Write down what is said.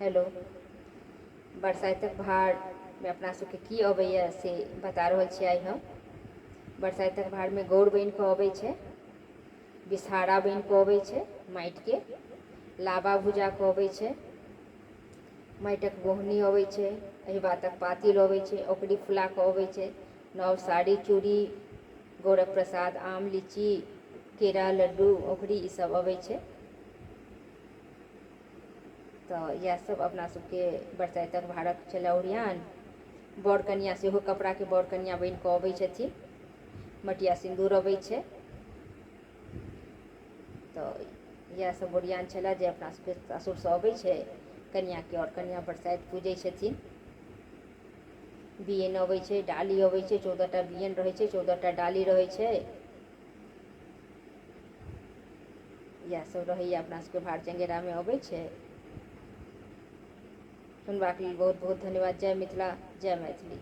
Hello. बरसाइतक भारमे अपना सबके की अबैए से बता रहल छी आइ हम। बरसाइतक भारमे गौर बनि कऽ अबै छै, बिसहारा बनि कऽ अबै छै, माटिके लाबा भुजा कऽ अबै छै, माटिक गोहनी अबै छै, एहि बातक पातिल अबै छै, ओकरी फुला कऽ अबै छै, नव साड़ी चूड़ी, गौरक प्रसाद, आम लीची, केरा लड्डू, ओकरी ई सब अबै छै। तऽ इएह सब अपना सबके बरसाइतक भारक छलै ओरियान। बर कनिआ सेहो कपड़ाके बर कनिआ बनि कऽ अबै छथिन, मटिया सिन्दूर अबै छै। तऽ इएह सब ओरियान छलै जे अपना सबके सासुरसँ अबै छै कनिआँके, आओर कनिआँ बरसाइत पूजै छथिन। बियैन अबै छै, डाली अबै छै, 14टा बियैन रहै छै, 14टा डाली रहै छै। इएह सब रहैए अपना सबके भार चंगेरामे अबै छै। सुनबाक लेल बहुत बहुत धन्यवाद। जय मिथिला, जय मैथिली।